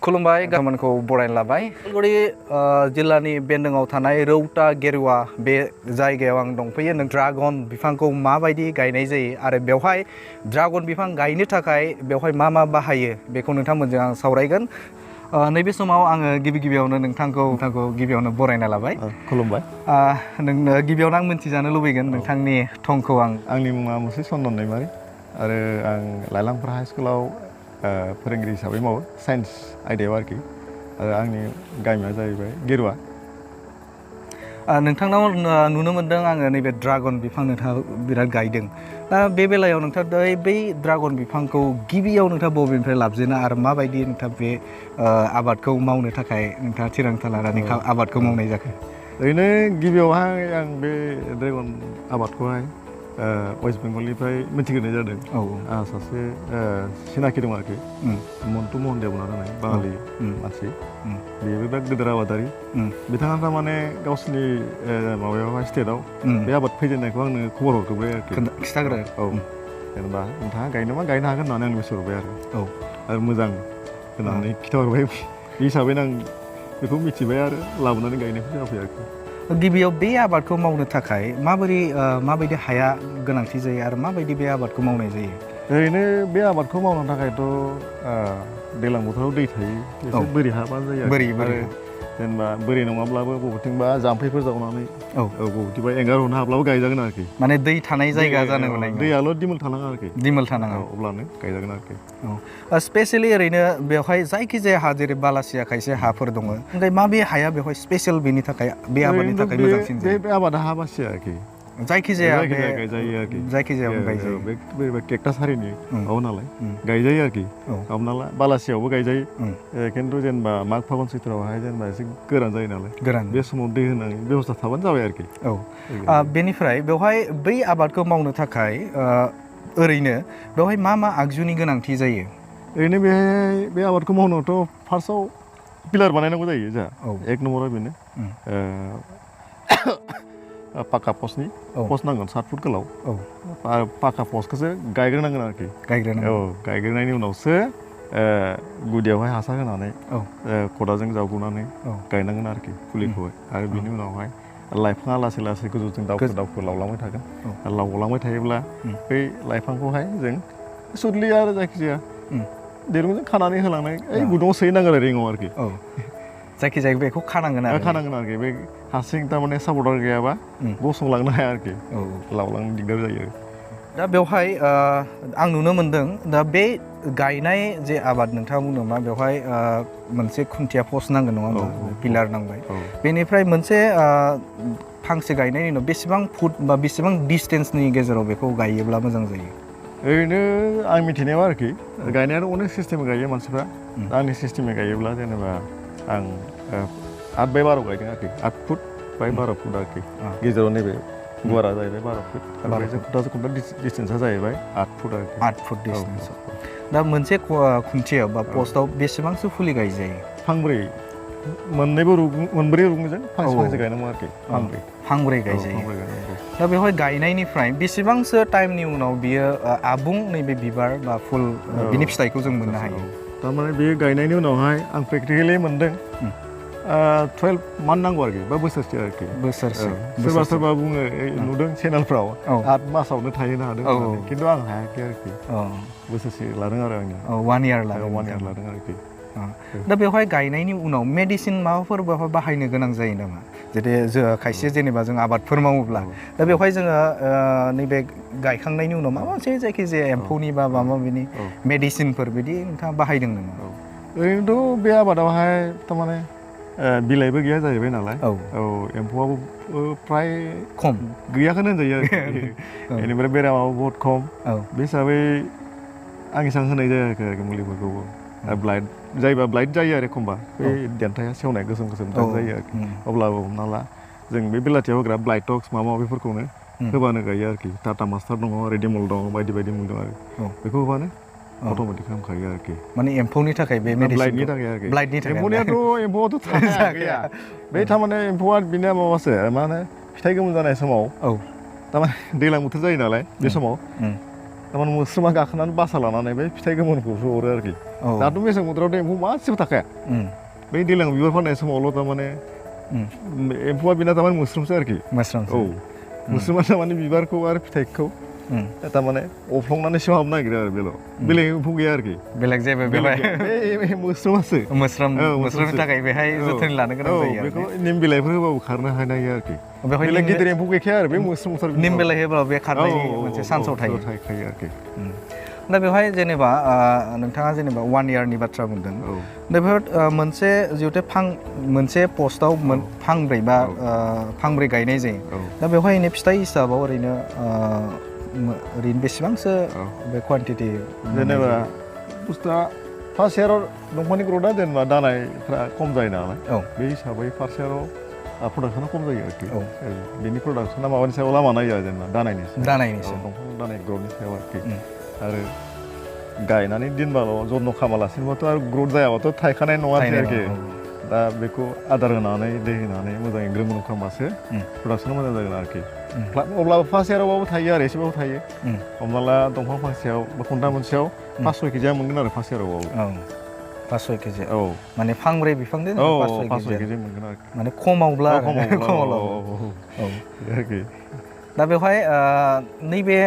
खुलुमबाय गामोनखौ बरायना लाबाय उदालगुरि जिल्लानि बेन्दोंआव थानाय रौता गेरुवा बे जायगायाव आं दंफैयो ड्रागन बिफांखौ माबायदि गायनाय जायो आरो बेवहाय ड्रागन बिफां गायनो थाखाय बेवहाय मा बाहायो बेखौ नोंथांमोनजों आं सावरायगोन नैबे समाव आङो गिबियावनो नोंथांखौ गिबियावनो बरायना लाबाय खुलुमबाय नोंनो गिबियावनो आं मिथिजानो लुबैगोन नोंथांनि थंखौ आंनि मुङा मुस्रि चन्दन दैमारि आरो आं लाइलांफारा हाइ स्कुलाव फोरोंगिरि हिसाबै मावो साइन्स आयदायाव आरोखि आरो आंनि गामिया जाहैबाय गेरुवा नोंथांनाव नुनो मोनदों आङो नैबे ड्रागन बिफां नोंथाङा बिराद गायदों दा बे बेलायाव नोंथाङा बै ड्रागन बिफांखौ गिबियाव नोंथाङा बबेनिफ्राय लाबजेना आरो माबायदि नोंथाङा बे आबादखौ मावनो थाखाय नोंथाङा थिरांथा लानानै आबादखौ मावनाय जाखो ओरैनो गिबियावहाय आं बे ड्रागन आबादखौहाय वेस्ट बेंगलनिफ्राय मिथिग्रोनाय जादों आंहा सासे सिनाखि दं आरोखि मन्टु महन देबनाथ होननाय बाङालि मानसि बेबो बिराद गिदिर आबादारि बिथाङा थारमाने गावसिनि माबायावहाय स्टेटआव बे आबाद फैजेननायखौ आंनो खबर हरग्रोबाय आरोखि खिन्थाग्रो जेनेबा नोंथाङा गायनोबा गायनो हागोन होननानै आं मिथिहरबाय आरो मोजां होननानै खिन्थाहरबाय बे हिसाबैनो आं बेखौ मिथिबाय आरो लाबोनानै गायनायखौ जाबाय आरोखि गिबियाव बे आबादखौ मावनो थाखाय माबायदि हाया गोनांथि जायो आरो माबायदि बे आबादखौ मावनाय जायो ओरैनो बे आबादखौ मावनो थाखायथ' दैज्लां बोथोराव दै थायो एसे बोरि हाबानो जायो आरो जेनेबा बोरि नङाब्लाबो बबेथिंबा जाम्फैफोर जावनानै बबेथिंबा एंगार हरनो हाब्लाबो गायजागोन आरोखि माने दै थानाय जायगा जानो मोननाय दैयाल' दिमोल थानाङा आरोखि दिमोल थानाङा अब्लानो गायजागोन आरोखि स्पेसियेलि ओरैनो बेवहाय जायखिजाया हा जेरै बालासिया खायसे हाफोर दङ ओमफ्राय माबे हाया बेवहाय स्पेसियेल बेनि थाखाय बे आबादनि थाखाय मोजांसिन जायो बे आबादा हा बासिया आरोखि जायखिजाया गायजायो आरोखि जायखिजाया गायजायो बे केकटास हारिनि माबा नालाय गायजायो आरोखि हमना ला बालासियावबो गायजायो खिन्थु जेनेबा माग फागुन सैत्रआवहाय जेनेबा एसे गोरान जायो नालाय बे समाव दै होनानै बेबस्था थाबानो जाबाय आरोखि बेनिफ्राय बेवहाय बै आबादखौ मावनो थाखाय ओरैनो बेवहाय मा आगजुनि गोनांथि जायो ओरैनो बेहाय बे आबादखौ मावनोथ' फार्स्टआव पिलार बानायनांगौ जायो जोंहा एक नम्बराव बेनो पाका पस्टनि पस्ट नांगोन 7 फुट गोलाव पाका पस्टखौसो गायग्रोनांगोन आरोखि गायग्रोनायनि उनावसो गुदियावहाय हासार होनानै खदालजों जावगुनानै गायनांगोन आरोखि फुलिखौहाय आरो बिनि उनावहाय लाइफाङा लासै लासै गोजौजों दावखो लावलांबाय थागोन आरो लावलांबाय थायोब्ला बै लाइफांखौहाय जों सुदलि आरो जायखिजाया दिरुंजों खानानै होलांनाय गुदुङाव सोहैनांगोन आरो रिङाव आरोखि जायखिजाया बेखौ खानांगोन आरोखि बे हारसिं थारमाने सापर्टार गैयाबा गसंलांनो हाया आरोखि लावलांनो दिगदार जायो दा बेवहाय आं नुनो मोनदों दा बे गायनाय जे आबाद नोंथाङा बुंदों मा बेवहाय मोनसे खुन्थिया पस्ट नांगोन नङा होमबा पिलार नांबाय बेनिफ्राय मोनसे फांसे गायनायनि उनाव बेसेबां फुट बा बेसेबां डिसटेन्सनि गेजेराव बेखौ गायोब्ला मोजां जायो ओरैनो आं मिथिनायाव आरोखि गायनायाथ' अनेक सिस्टेमै गायो मानसिफ्रा दा आंनि सिस्टेमै गायोब्ला जेनेबा आं 8x12 गायदों आरोखि 8 फुट बाय 12 फुट आरोखि गेजेराव नैबे गुवारा जाहैबाय 12 फुट आरो खुन्था डिसटेन्सआ जाहैबाय 8 फुट आरोखि 8 फुट डिसटेन्स दा मोनसे खुन्थियाव बा पस्टआव बेसेबांसो फुलि गायजायो फांब्रै मोनब्रै रुगुंजों फांसे गायनांगौ आरोखि फांब्रै गायजायो दा बेवहाय गायनायनिफ्राय बेसेबांसो टाइमनि उनाव बियो आबुं नैबे बिबार बा फुल बिनि फिथाइखौ जों मोननो हायो थारमाने बे गायनायनि उनावहाय आं प्रेक्टिकेलि मोनदों 12 मान्थ नांगौ आरोखि बा बोसोरसे आरोखि सोरबा बुङो नुदों चेनेलफ्राव 8 मासावनो थाहैनो हादों खिन्थु आं हायाखै आरोखि बोसोरसे लादों आरो आंनि 1 इयार लादों आरोखि दा बेवहाय गायनायनि उनाव मेडिसिन माबाफोर बेवहाय बाहायनो गोनां जायो नामा जेरै खायसे जेनेबा जों आबादफोर मावोब्ला दा बेवहाय जोङो नैबे गायखांनायनि उनाव माबा मोनसे जायखिजाया एम्फौनि बा माबा माबिनि मेडिसिनफोर बिदि नोंथाङा बाहायदों नामा ओरैनोथ' बे आबादावहाय थारमाने बिलाइबो गैया जाहैबाय नालाय एम्फौआबो फ्राय खम गैयाखौनो होनजायो आरोखि बेनिफ्राय बेरामाबो बहुद खम बे हिसाबै आं एसेबां होनाय जायाखै आरोखि मुलिफोरखौबो ब्लाइट जायोबा ब्लाइट जायो आरो एखमबा बे देन्थाया सेवनाय गोसोम दाग जायो आरोखि अब्लाबो हमना ला जों बे बेलाथियाव होग्रा ब्लाइटक्स माबा माबिफोरखौनो होबानो गायो आरोखि टाटा मास्टार दङ रेडिमल दङ बायदि मुं दं आरो बेखौ होबानो अट'मेटिक खालामखायो आरोखि माने एम्फौनि थाखाय बे ब्लाइटनि थाखाय आरोखि एम्फौआथ' गैया बे थारमाने एम्फौआ बिनिया माबासो मा होनो फिथाइ गोमोन जानाय समाव थारमाने दैज्लां बोथोर जायो नालाय बे समाव थारमाने मोस्रोमा गाखोनानै बासा लानानै बे फिथाइ गोमोनखौसो अरो आरोखि दाथ' मेसें बोथोराव एम्फौ मासेबो थाखाया बै दैज्लां बिबार फाननाय समावल' थारमाने एम्फौआ बेना थारमाने मोस्रोमसो आरोखि औ मोस्रोमा थारमाने बिबारखौ आरो फिथाइखौ थारमाने अफ्लंनानै सिङाव हाबनो नागिरो आरो बेल' बेलेग एम्फौ गैया आरोखि बेलेग जेबो बेवहाय मोस्रोमासो मोस्रोमनि थाखाय बेहाय जोथोन लानो गोनां जायो बेखौ निम बिलाइफोर होबाबो खारनो हायो आरोखि बेलेग गिदिर एम्फौ गैखाया आरो बे मोस्रोम निम बिलाइ होब्ला बे खारनायनि मोनसे चान्सआव थायो आरोखि दा बेवहाय जेनेबा नोंथाङा जेनेबा 1 इयारनि बाथ्रा बुंदों दा बेफोर मोनसे जिहेतु मोनसे पस्टआव फांब्रै गायनाय जायो दा बेवहाय फिथाइ हिसाबाव ओरैनो बेसेबांसो बे कुवान्टिटि जेनेबा बुस्थुआ फार्स्ट इयाराव दंफांनि ग्रथआ जेनेबा दानायफ्रा खम जायो नालाय बे हिसाबै फार्स्ट इयाराव प्रडाक्सना खम जायो आरोखि बेनि प्रडाक्सना माबानि सायाव लामा नायो आरो जेनेबा दानायनि दंफां दानाय ग्रथनि सायाव आरोखि आरो गायनानै दोनबाल' जत्न खालामालासिनोबाथ' आरो ग्रथ जायाबाथ' थायखानाय नङा आरोखि दा बेखौ आदार होनानै दै होनानै मोजाङै ग्रोम ग्रोम खालामबासो प्रडाक्सना मोजां जागोन आरोखि अब्लाबो फार्स्ट इयारावबाबो थायो आरो एसेबाबो थायो हमना ला दंफां फांसेयाव बा खुन्था मोनसेयाव 5-6 केजिया मोनगोन आरो फार्स्ट इयारावबाबो 5-6 केजि माने फांब्रै बिफां दोन 5-6 केजि मोनगोन आरोखि माने खमावब्ला दा बेवहाय नैबे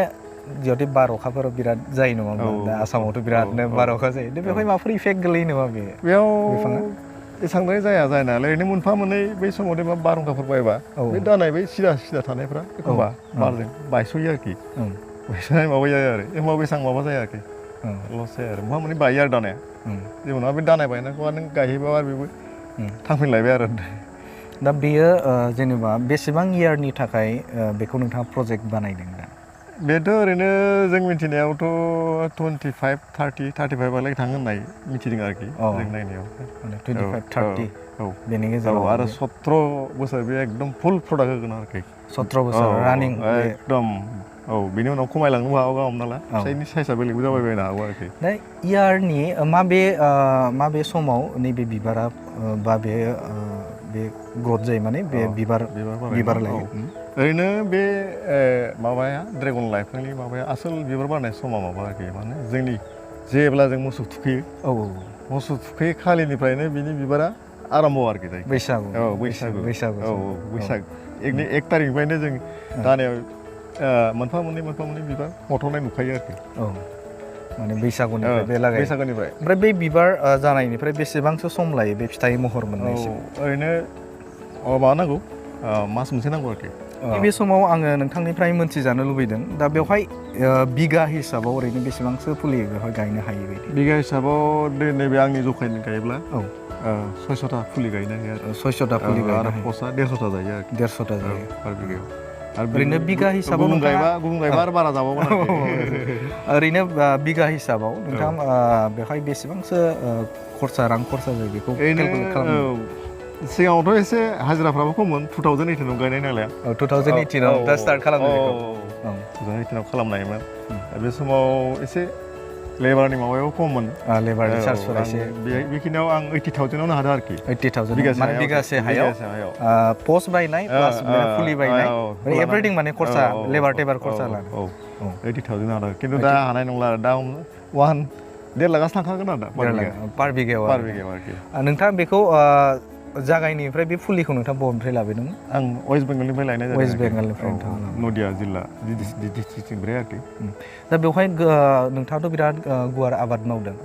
जिहेतु बार अखाफोराव बिराद जायो नङा होमबा दा आसामावथ' बिरादनो बार अखा जायो दा बेवहाय माबाफोर इफेक्ट गोलैयो नामा बेयाव एसांद्राय जाया जानायालाय ओरैनो मोनफा मोननै बै समाव जेनेबा बारहुंखाफोर बायबा बे दानाय बै सिदा थानायफ्रा एखमबा बारजों बायस'यो आरोखि बायस'नाय माबा जायो आरो एखमबा बेसेबां माबा जाया आरोखि लस जाया आरो मोनफा मोननै बायो आरो दानाया जेबो नङा बे दानाय बायनायखौ नों गायहैबा आरो बेबो थांफिनलायबाय आरो दा बेयो जेनेबा बेसेबां इयारनि थाखाय बेखौ नोंथाङा प्रजेक्ट बानायदों दा बेथ' ओरैनो जों मिथिनायावथ' 25-30-35 थाङो होननाय मिथिदों आरोखि जों नायनायाव 25-30 बेनि गेजेराव आरो 17 बोसोर बे एकदम फुल प्रडाक्ट होगोन आरोखि 17 बोसोर रानिं एकदम बेनि उनाव खमायलांनोबो हागौ हमना ला फिथाइनि साइजआ बेलेगबो जाबायबायनो हागौ आरोखि दा इयारनि माबे समाव नैबे बिबारा बा बे ग्रथ जायो माने बे बिबार लायो ओरैनो बे माबाया ड्रेगन लाइफांनि माबाया आसोल बिबार बारनाय समा माबा आरोखि माने जोंनि जेब्ला जों मोसौ थुखैयो मोसौ थुखैयो खालिनिफ्रायनो बिनि बिबारा आराम्भ आरोखि बैसाग 1 थारिखनिफ्रायनो जों दानायाव मोनफा मोननै बिबार मथ'नाय नुखायो आरोखि माने बैसागुनिफ्राय बे लागै बैसागुनिफ्राय ओमफ्राय बे बिबार जानायनिफ्राय बेसेबांसो सम लायो बे फिथाइ महर मोननायसिम ओरैनो माबा नांगौ मास मोनसे नांगौ आरोखि बे समाव आङो नोंथांनिफ्राय मोनथिजानो लुबैदों दा बेवहाय बिगा हिसाबाव ओरैनो बेसेबांसो फुलि बेवहाय गायनो हायो बायदि बिगा हिसाबाव नैबे आंनि जखायनि गायोब्ला 600ता फुलि गायनो हायो आरो 600ता फुलि आरो पस्टआ 150ता जायो आरो 150ता जायो पार बिगायाव ओरैनो बिगा हिसाबाव गुबुन गायबा आरो बारा जाबावगोन ओरैनो बिगा हिसाबाव नोंथां बेवहाय बेसेबांसो रां खरसा जायो बेखौ केलकुलेट खालामो सिगाङावथ' एसे हाजिराफ्राबो खममोन 2018आव गायनाय नालाय 2018आव दा स्टार्ट खालामदों 2018आव खालामनायमोन बे समाव एसे लेबारनि माबायाव खममोन लेबारनि चार्जफोरा एसे बेखिनियाव आं 80,000आवनो हादों आरोखि 80,000 माने बिगासे हायाव पस्ट बायनाय प्लास फुलि बायनाय एभ्रिथिं माने खरसा लेबार खरसा लानो 80,000 हादों खिन्थु दा हानाय नंला आरो दा 1.5 लाखसो थांखागोन आरो पार बिगायाव आरोखि नोंथाङा बेखौ जागायनिफ्राय बे फुलिखौ नोंथाङा बबेनिफ्राय लाबोदोंमोन आं वेस्ट बेंगलनिफ्राय लायनाय जादों वेस्ट बेंगलनिफ्राय नदिया जिल्ला डिस्ट्रिक्टनिफ्राय आरोखि दा बेवहाय नोंथाङाथ' बिराद गुवार आबाद मावदों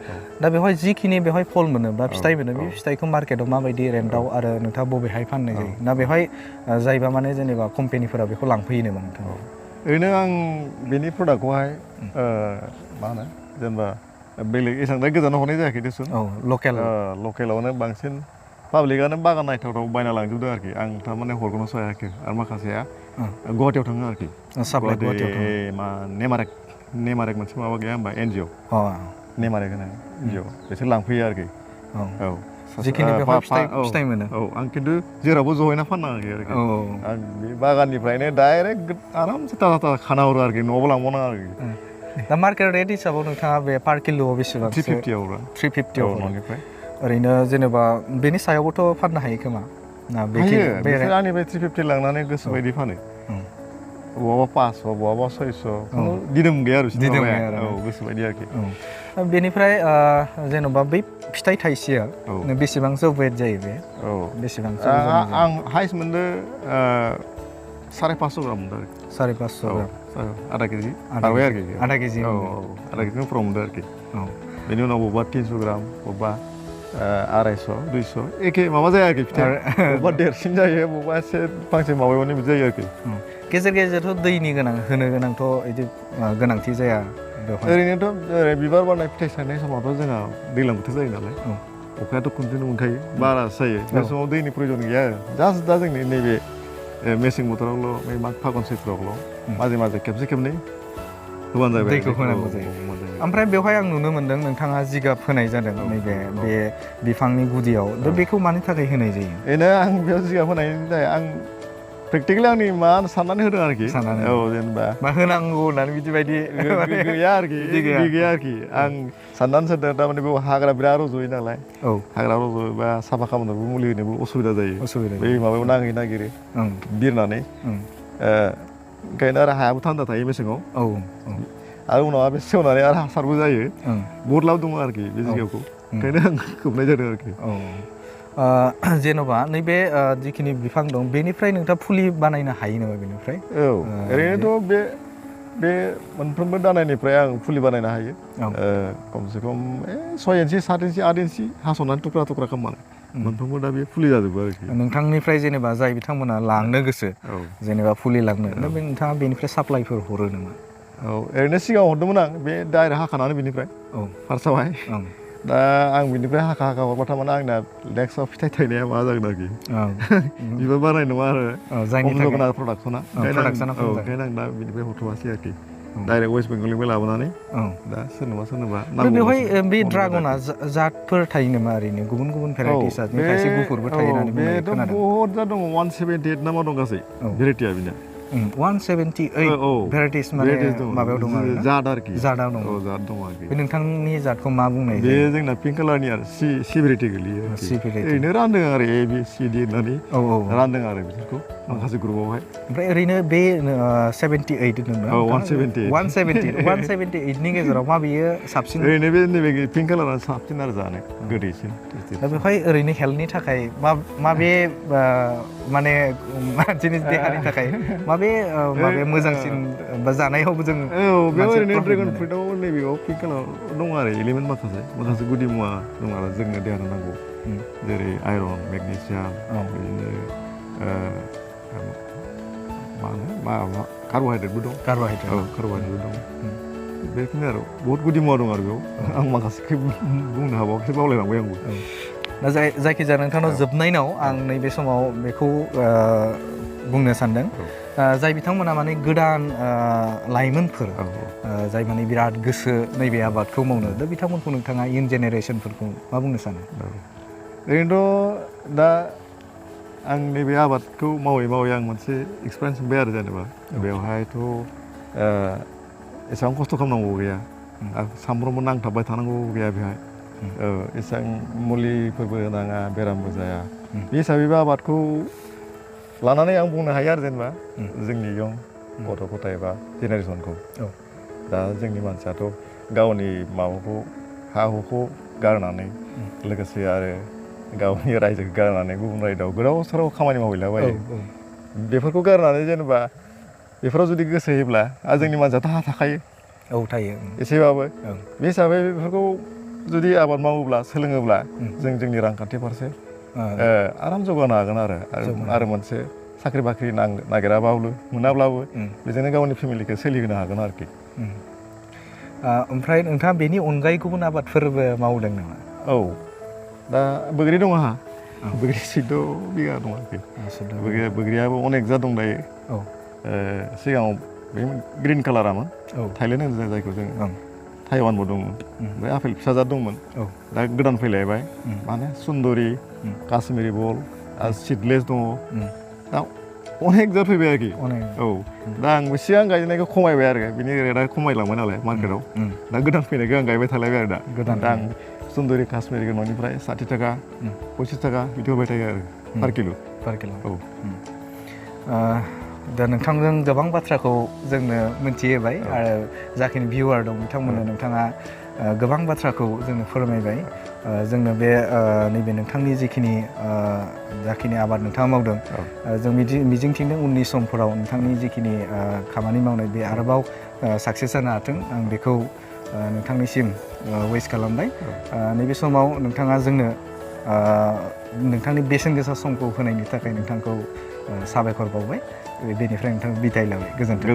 दा बेवहाय जिखिनि बेवहाय फल मोनो बा फिथाइ मोनो बे फिथाइखौ मार्केटआव माबायदि रेन्टआव आरो नोंथाङा बबेहाय फाननाय जायो ना बेवहाय जायबा माने जेनेबा कम्पानिफोरा बेखौ लांफैयो नामा नोंथाङा ओरैनो आं बेनि प्रडाक्टखौहाय मा होनो जेनेबा बेलेग एसेबां गोजानाव हरनाय जायाखै देसुन लकेलावनो बांसिन पाब्लिकआनो बागान नायथावथाव बायना लांजोबदों आरोखि आं थारमाने हरग'नोसो हायाखै आरो माखासेया गुवाहाटियाव थाङो आरोखि नेमारेक मोनसे माबा गैया होमबा NGO नेमारेक होनो NGO बिसोर लांफैयो आरोखि जिखिनि बेवहाय फिथाइ मोनो आं खिन्थु जेरावबो जहैना फाननाङाखै आरोखि आं बे बागाननिफ्रायनो डाइरेक्ट आरामसे ताजा खाना हरो आरोखि न'आवबो लांबावनाङा आरोखि दा मार्केट रेट हिसाबाव नोंथाङा बे पार किल'आव बेसेबां 350 न'निफ्राय ओरैनो जेनेबा बेनि सायावबोथ' फाननो हायो खोमा ना आंनिफ्राय 350 लांनानै गोसो बायदि फानो बहाबा 500 बहाबा 600 दिदोम गैया आरो दिदोम गैया आरो औ गोसोबायदि आरोखि बेनिफ्राय जेन'बा बै फिथाइ थाइसेया बेसेबांसो वेट जायो बे औ बेसेबांसो आं हाइस्ट मोनदो 550 ग्राम मोनदो आरोखि 550 ग्राम आधा केजि बारबाय आरोखि आधा केजि औ आधा केजिनि उनाव मोनदो आरोखि बेनि उनाव बबेबा 300 ग्राम बबेबा 250 200 एखे माबा जाया आरोखि फिथाइ बबेबा देरसिन जायो बबेबा एसे फांसे माबायावनो बिदि जायो आरोखि गेजेर गेजेरथ' दैनि होनो गोनांथ' बिदि गोनांथि जाया ओरैनोथ' बिबार बारनाय फिथाइ सारनाय समावथ' जोंहा दैज्लां बोथोर जायो नालाय अखायाथ' कन्टिनिउ मोनखायो बारासो जायो बे समाव दैनि प्रयजन गैया आरो जास्ट दा जोंनि नैबे मेसें बोथोरावल' बे माग फागुन सैत्रआवल' माजे माजे खेबसे खेबनै होबानो जाबाय दैखौ होनांगौ जायो ओमफ्राय बेवहाय आं नुनो मोनदों नोंथाङा जिगाब होनाय जादों नैबे बे बिफांनि गुदियाव दा बेखौ मानि थाखाय होनाय जायो बेनो आं बेयाव जिगाब होनायनि थाखाय आं प्रेक्टिकेलि आंनि मा साननानै होदों आरोखि औ जेनेबा मा होनांगौ होननानै बिदि बायदि गैया आरोखि गैया आरोखि आं साननानै सानदों थारमाने बेयाव हाग्रा बिराद रज'यो नालाय हाग्रा रज'योबा साफा खालामनोबो मुलि होनोबो असुबिदा जायो बै माबायाव नाङै नागिरो बिरनानै ओंखायनो आरो हायाबो थान्दा थायो मेसेङाव आरो उनाव बे सेवनानै आरो हासारबो जायो बहुद लाब दङ आरोखि बे जिगाबखौ ओंखायनो आं खोबनाय जादों आरोखि जेन'बा नैबे जिखिनि बिफां दं बेनिफ्राय नोंथाङा फुलि बानायनो हायो नामा बेनिफ्राय औ ओरैनोथ' बे मोनफ्रोमबो दानायनिफ्राय आं फुलि बानायनो हायो खमसे खम 6 इन्सि 7 इन्सि 8 इन्सि हास'नानै थुख्रा थुख्रा खालामनानै मोनफ्रोमबो दा बे फुलि जाजोबो आरोखि नोंथांनिफ्राय जेनेबा जाय बिथांमोना लांनो गोसो जेनेबा फुलि लांनो नोंथाङा बेनिफ्राय साप्लाइफोर हरो नामा औ ओरैनो सिगाङाव हरदोंमोन आं बे डाइरेक्ट हाखानानै बेनिफ्राय फार्स्टआवहाय दा आं बिनिफ्राय हाखा हरबा थारमाने आंना नेक्स्टआव फिथाइ थायनाया मा जागोन आरोखि बिबार बारनाय नङा आरो खम जागोन आरो प्रडाक्सना ओंखायनो आं दा बिनिफ्राय हरथ'वासै आरोखि डाइरेक्ट वेस्ट बेंगलनिफ्राय लाबोनानै दा सोरनोबा बेवहाय बे ड्रागना जातफोर थायो नामा ओरैनो गुबुन गुबुन भेराइटिस खायसे गुफुरबो थायो होननानै बुंनाय खोनादों बहुद जात दङ 178 ना मा दं गासै भेराइटिया बिना 178 भेराइटिस माने माबायाव दं आरो जात आरोखि जातआव दं जात दं आरोखि बे नोंथांनि जातखौ मा बुंनाय बे जोंना पिंक कालारनि आरो सि भेराइटि गोलैयो ओरैनो रानदों आरो ए बि सि डि होननानै रानदों आरो बिसोरखौ माखासे ग्रुपआवहाय ओमफ्राय ओरैनो बे 78 होनदोंना 178 नि गेजेराव मा बेयो साबसिन ओरैनो बे नैबे पिंक कालारा साबसिन आरो जानो गोदैसिन दा बेवहाय ओरैनो हेल्थनि थाखाय माबे माने मानसिनि देहानि थाखाय माबे मोजांसिन बा जानायावबो जों बेयाव ओरैनो ड्रेगन फ्रुइटआव नैबेयाव पिंक कालार दङ आरो एलिमेन्ट माखासे गुदि मुवा दं आरो जोंनो देहानो नांगौ जेरै आयरन मेगनेसियाम बिदिनो मा कार्बहाइड्रेटबो दं कार्बहाइड्रेटबो दं बेखिनि आरो बहुत गुदि मुवा दं आरो बेयाव आं माखासेखौ बुंनो हाबावाखै बावलायलांबाय आंबो दा जायखिजाया नोंथांनाव जोबनायनाव आं नैबे समाव बेखौ बुंनो सानदों जाय बिथांमोना माने गोदान लाइमोनफोर जाय माने बिराद गोसो नैबे आबादखौ मावनो दा बिथांमोनखौ नोंथाङा इयुन जेनेरेसनफोरखौ मा बुंनो सानो ओरैनोथ' दा आं नैबे आबादखौ मावै आं मोनसे एक्सपिरियेन्स मोनबाय आरो जेनेबा बेवहायथ' एसेबां खस्थ' खालामनांगौ गैया सामफ्रोमबो नांथाबबाय थानांगौ गैया बेहाय एसेबां मुलिफोरबो होनाङा बेरामबो जाया बे हिसाबैबो आबादखौ लानानै आं बुंनो हायो आरो जेनेबा जोंनि इयुन गथ' गथाय बा जेनेरेसनखौ दा जोंनि मानसियाथ' गावनि माबाखौ हा हुखौ गारनानै लोगोसे आरो गावनि रायजोखौ गारनानै गुबुन रायजोआव गोदाव सोराव खामानि मावहैलाबायो बेफोरखौ गारनानै जेनेबा बेफोराव जुदि गोसो होयोब्ला जोंनि मानसियाथ' हा थाखायो थायो एसेबाबो बे हिसाबै बेफोरखौ जुदि आबाद मावोब्ला सोलोङोब्ला जों जोंनि रांखान्थि फारसे आराम जौगानो हागोन आरो मोनसे साख्रि बाख्रि मोनाब्लाबो बेजोंनो गावनि फेमिलिखौ सोलिहोनो हागोन आरोखि ओमफ्राय नोंथाङा बेनि अनगायै गुबुन आबादफोरबो मावदों नामा दा बैग्रि दङ आंहा बैग्रि 14 बिगा दं आरोखि बैग्रियाबो अनेक जात दं दायो सिगाङाव बे ग्रिन कालारामोन थाइलेण्ड होनो जायखौ जों थाइवानबो दंमोन ओमफ्राय आपेल फिसा जात दंमोन दा गोदान फैलायबाय माने सुन्दरि काश्मिरी बल आरो सिडलेस दङ दा अनेक जात फैबाय आरोखि दा आंबो सिगां गायनायखौ खमायबाय आरो बिनि रेटआ खमायलांबाय नालाय मार्केटआव दा गोदान फैनायखौ आं गायबाय थालायबाय आरो दा आं सुन्दरि काश्मिरी न'निफ्राय 60 थाखा 25 थाखा बिदि होबाय थायो आरो पार किल' दा नोंथांजों गोबां बाथ्राखौ जोंनो मिथिहोबाय आरो जाखिनि भिउआर दं बिथांमोननो नोंथाङा गोबां बाथ्राखौ जोंनो फोरमायबाय जोंनो बे नैबे नोंथांनि जाखिनि आबाद नोंथाङा मावदों जों मिजिंथिंदों उननि समफोराव नोंथांनि जिखिनि खामानि मावनाय बे आरोबाव साक्सेस जानो हाथों आं बेखौ नोंथांनिसिम वेस्ट खालामबाय नैबे समाव नोंथाङा जोंनो नोंथांनि बेसेन गोसा समखौ होनायनि थाखाय नोंथांखौ साबायखर बावबाय बेनिफ्राय नोंथां बिदाय लाबाय गोजोन्थों